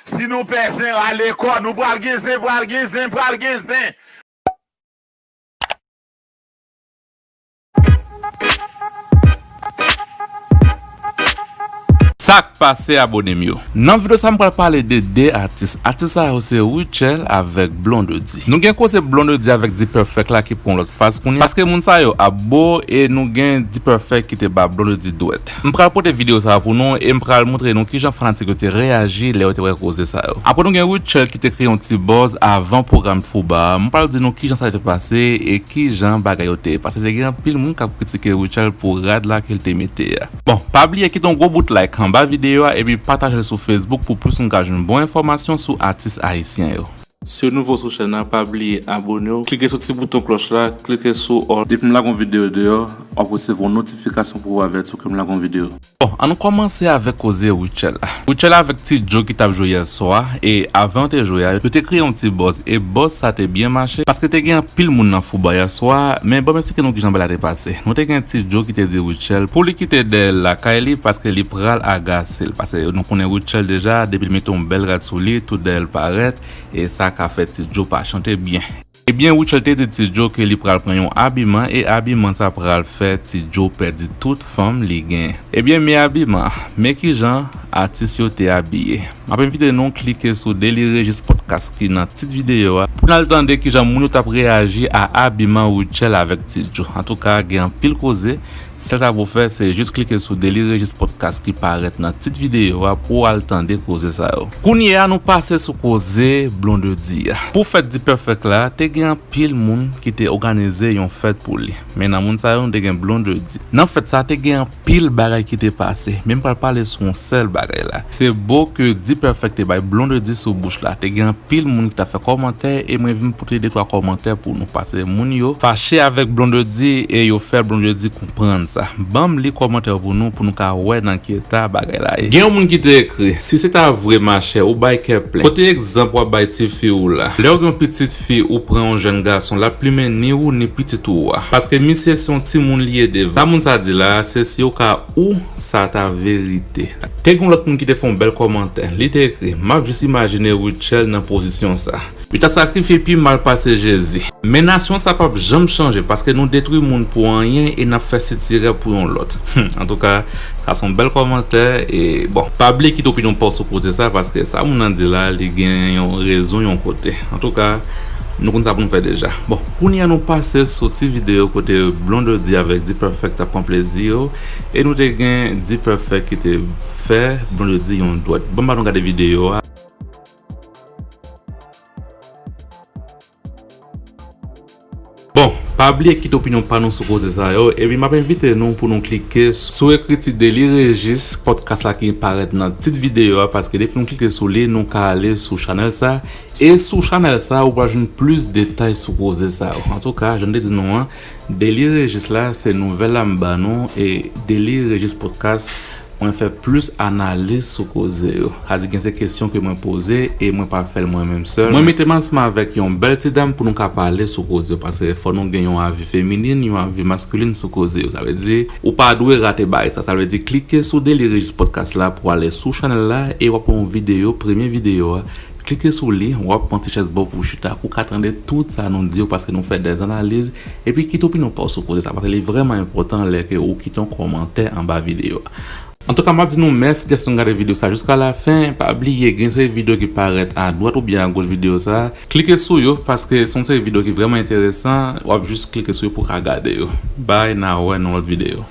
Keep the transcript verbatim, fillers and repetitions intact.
Si nou pè zen, rale kò nou, pral gen zen, pral gen zen, pral gen zen. Sa k pase, abone m yo? Nan videyo sa, m pral pale de de atis. Atis sa yo se Rutshelle avèk Blondedy. Nou gen koze Blondedy avèk D-Perfect la ki pran lòt faz kounye a, paske moun sa yo ap bo, e nou gen D-Perfect ki te ba Blondedy dwèt. M pral pote videyo sa a pou nou e m pral montre nou kijan fanatik yo te reyaji lè yo te wè koze sa yo. Apre nou gen Rutshelle ki te kreye yon ti buzz avan pwogram Fouba a. M pral di nou kijan sa te pase e kijan bagay yo te ye. Paske te gen anpil moun k ap kritike Rutshelle pou rad la ke l te mete a. Bon, pa bliye kite yon gwo bout like anba videyo a epi pataje l sou Facebook pou plis moun ka jwenn bon enfòmasyon sou atis ayisyen yo. Si w nouvo sou chèn nan, pa bliye abone w, klike sou ti bouton klòch la, klike sou all. Depi m lage yon videyo deyò, w ap resevwa yon notifikasyon pou w avèti w ke m lage yon videyo. Bon, ann nou kòmanse avèk koze Rutshelle la. Rutshelle avèk Ti Djo ki t ap jwe yè swa, e avan yo te jwe a, yo te kreye yon ti buzz, e buzz sa te byen mache, paske te gen anpil moun nan Fouba yè swa, men ban m eksplike nou kijan bagay la te pase. Nou te gen Ti Djo ki te di Rutshelle pou li kite dèyè l lakay li, paske li pral agase l, paske nou konnen Rutshelle deja, depi l mete yon bèl rad sou li, tout dèyè l parèt, e sa ka fè Ti Djo pa chante byen. Ebyen, Rutshelle te di Ti Djo ke li pral pran yon abiman, e abiman sa pral fè Ti Djo pèdi tout fanm li genyen. Ebyen, men abiman, men kijan atis yo te abiye. M ap envite nou klike sou Daily Regis Podcast ki nan tit videyo a pou n al tande kijan moun yo t ap reyaji a abiman Rutshelle avèk Ti Djo. Antouka, gen anpil koze. Sèl sa pou w fè, se jis klike sou Daily Regis Podcast ki parèt nan tit videyo a pou w al tande koze sa yo. Kounye a, nou pase sou koze Blondedy a. Pou fèt D-Perfect la, te gen anpil moun ki te òganize yon fèt pou li. Men nan moun sa yo, nou te gen Blondedy. Nan fèt sa, te gen anpil bagay ki te pase. Men m pral pale sou yon sèl bagay la. Se bo ke D-Perfect te bay Blondedy sou bouch la. Te gen anpil moun ki t ap fè kòmantè e mwen vin pote de twa kòmantè pou nou. Paske moun yo fache avèk Blondedy e yo fè Blondedy konprann sa. Ban m li kòmantè yo pou nou, pou nou ka wè nan ki eta bagay la ye. Gen yon moun ki te ekri, "Si se ta vre, machè, ou bay kè plen. Kote egzanp w ap bay tifi ou la? Lè w gen yon pitit fi, ou pran yon jèn gason, l ap plimen ni ou, ni pitit ou a. Paske misye se yon timoun li ye devan." Sa moun sa di la, se si yo ka ou sa ta verite. Te gen yon lòt moun ki te fè yon bèl kòmantè. Li te ekri, "M ap jis imajine Rutshelle nan pozisyon sa. Yo ta sakrifye pi mal pase Jezi. Men nasyon sa p ap janm chanje, paske nou detwi moun pou anyen e n ap fè sitirè pou yon lòt." Hmm, antouka, sa se yon bèl kòmantè. E, bon, pa bliye kite opinyon pa w sou koze sa, paske sa moun nan di la, li gen yon rezon yon kote. Antouka, nou konn sa pou nou fè deja. Bon, kounye a nou pase sou ti videyo kote Blondedy avèk D-Perfect t ap pran plezi yo. E nou te gen D-Perfect ki te fè Blondedy yon dwèt. Ban m ba nou gade videyo a. Bon, pa bliye kite opinyon pa nou sou koze sa yo, epi m ap envite nou pou nou klike sou ekriti Daily Regis Podcast la ki parèt nan tit videyo a, paske depi nou klike sou li, nou ka ale sou chanèl sa, e sou chanèl sa, ou pral jwenn plis detay sou koze sa yo. Antouka, jan m te di nou an, Daily Regis la, se nouvèl la m ba nou, e Daily Regis Podcast, mwen fè plis analiz sou koze yo. Sa di gen se kesyon ke mwen poze e mwen pa fè l mwen menm sèl. Mwen mete m ansanm avèk yon bèl ti dam pou nou ka pale sou koze yo, paske fò nou gen yon avi feminin, yon avi maskilin sou koze yo. Sa vle di, ou pa dwe rate bagay sa. Sa vle di, klike sou Daily Regis Podcast la pou ale sou chanèl la e w ap wè yon videyo, premye videyo a. Klike sou li, w ap pran ti chèz ba w pou w chita, pou w ka tande tout sa nou di yo, paske nou fè dè analiz, epi kite opinyon pa w sou koze sa, paske li vrèman enpòtan lè ke ou kite yon kòmantè anba videyo a. Antouka, m ap di nou mèsi dèske nou gade videyo sa jiska lafen. Pa bliye, gen yon seri videyo ki parèt adwat oubyen agoch videyo sa. Klike sou yo, paske se yon seri videyo ki vrèman enteresan. W ap jis klike sou yo pou w ka gade yo. Bay, n a wè nan lòt videyo.